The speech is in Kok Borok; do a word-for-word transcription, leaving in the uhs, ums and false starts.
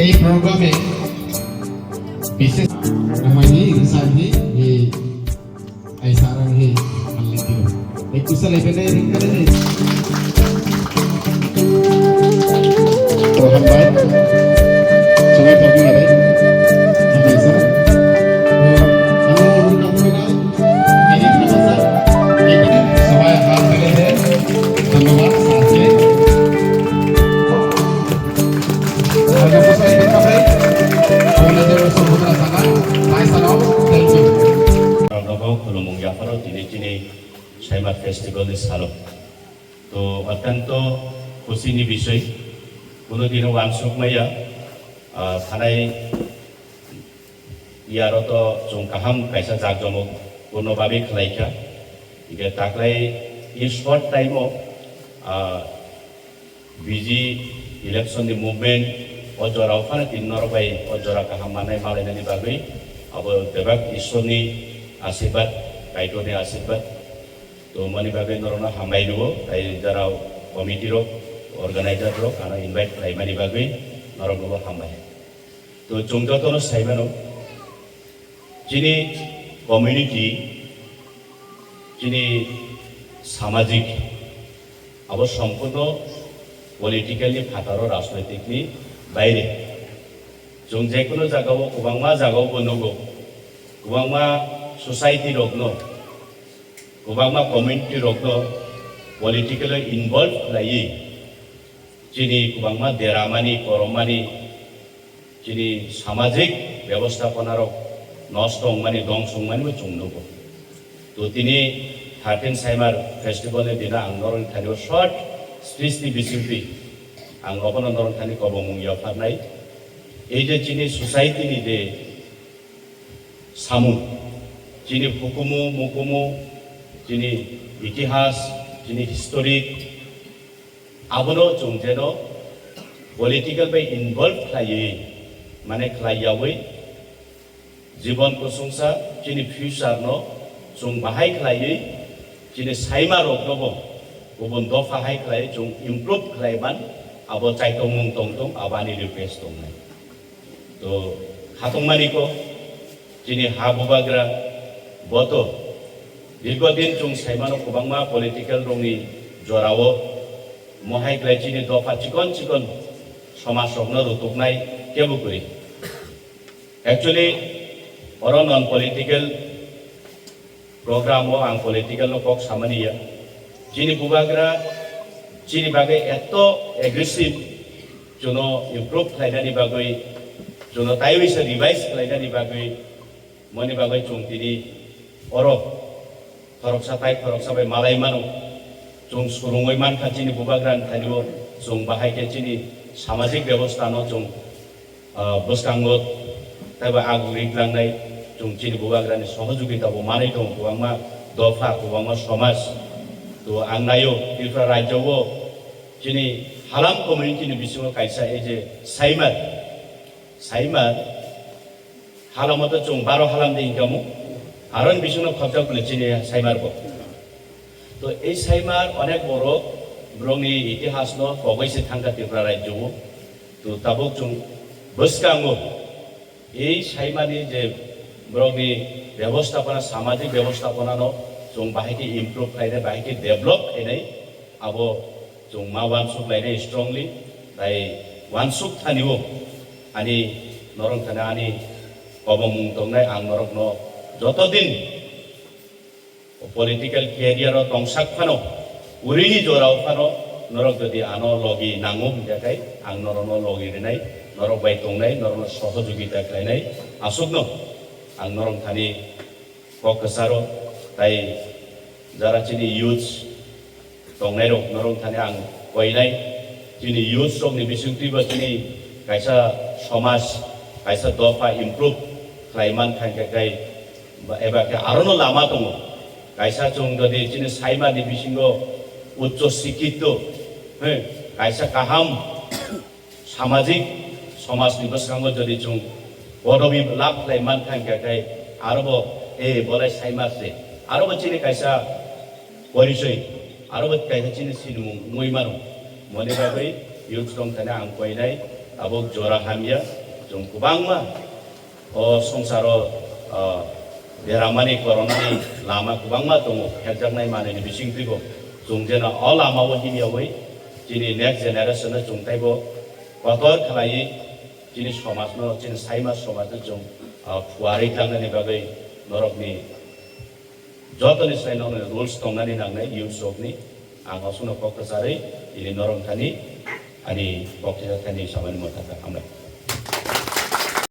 এই প্রোগ্রামে বিশেষ আমাদের সাথে এই এই সারাংহে আল্লাহ দিও। এই কুশল এখানে রিং করে নেই। তো হাম ভাই, সবাই পাবি রে। হাম ভাই স্যার। তো আমি এই কামনা, এই কামনা স্যার। এই সবাই হাত তুলে দেন। ধন্যবাদ স্যারকে। Thank you. Rok khulumung yapharo tini chini Saimar Festival ni salo. To attanto khusi ni bisoi. Kuno dino wansuk maya, ah, thanai Iyaro to chwng kaham kaisa jakjomok purno bagwi khlai kha. Hingkhe taklai in short time o, ah, B J election ni movement o jora o phano tini norok bai o jora kaham manai malainani bagwi abo bebak Ishwar ni asirwad, Kaitor ni asirwad. To mani bagwi norokno hambai rwo, tai jara committee rok, organizer rok ano invite khlai mani bagwi norokno bo hambai. To chwng jotono sai mano, chini community, chini samajik, abo sompurno political ni phataro, rajnoitik ni baire. Chwng je kono jagao, kwbangma jagao bo nugo, kwbangma society rokno, kwbangma community rokno politically involve khlaiwi chini kwbangma deramani, koromani, chini samajik bebosthaponarok nosto wngmani, dongso wngmani bo chwng nugo. To tini thirteen Saimar festival ni dina ang norokni thani o short speech ni bisingtwi ang obono norokni thani kobomung yapharnai. Ei je chini society ni je samung, chini hukumu, mukumu, chini itihas, chini historic, abono chwng jeno political bai involve khlaiwi, mane khlai yawi, jibon kusungsa, chini future no chwng bahai khlaiwi, chini saima rokno bo kubun dopha hai khlai chwng improve khlai man, abo chaitongmung tongtong, abo ani request tongnai. To khatungmani ko chini ha bubagra boto dirgo din chwng saimano kwbangma political rokni jorao mohai klai chini dopha chikon chikon somaj rokno rutuknai kebo kwrwi. Actually, oro non political program o ang political no kok samani ya. Chini bubagra chini bagwi eto aggressive, chuno improve khlainani bagwi, chuno taiwi se revise khlainani bagwi, moni bagwi chwng tini oro khoroksa tai khoroksa bai malai mano. Chwng surungwi mankha chini bubagra ni thani o chwng bahai khe chini samajik bebostha no chwng ah, bwskango teibo aguk rik langnai chwng chini bubagrani sohojogita bo manwi tongo kwbangma dopha, kwbangma somaj. To ang naio Tripura rajyo o chini halam community ni bisingo kaisa ei je Saimar, Saimar halamo to chwng baro halam de income o, aroni bisingo khobjak bole chini Saimar bo. To ei Saimar onek borok borokni itihasno kogwi se thangkha Tripura rajyo o. To tabuk chwng bwskango ei Saimani je borokni bebostapona, samajik bebostapona no chwng bahai khe improve khlainai, bahai khe develop khlainai, abo chwng ma uansuk lainai strongly. Tai uansuk thani o ani norok thani ani kobomung tongnai, ang norokno joto din o political career o tongsak phano, urini jorao phano norok jodi ano logi nango hingkha khe ang norokno logi rinai, norok bai tongnai, norokno sohojogita khlainai, aswkno ang norok thani kok kwcharo. Tai jara chini youths tongnai rok norok thani ang koinai, chini youths rokni bisingtwi bo chini kaisa somaj, kaisa dopha improve khlai man thangkhe khe ba eba khe arono lama tongo. Kaisa chwng jodi chini Saimani bisingo uccho sikkhito, he, kaisa kaham samajik somajni bwskango jodi chwng podobi lab khlai man thangkha khe arobo, e, bolai Saimar se, arobo chini kaisa porichoi, arobo kaisa chini sinimung wngwi mano. Moni bagwi youth tong thani ang koinai, Tabuk jora hamya, chwng kwbangma o swngcharo, ah, beramani koronani lama kwbangma tongo, phekjaknai manwini bisingtwibo. Chwng jeno o lamao himyawi chini next generation no chwng teibo kotor khlaiwi chini somajno, chini saima somajno chwng, ah, phuarwi tangnani bagwi norokni jotoni sai nokni rules tongnani nangnai youth rokni. Ang aswkno kok kwcharwi tini norok thani ani bokthisa thani samani mwthangkha, hambai.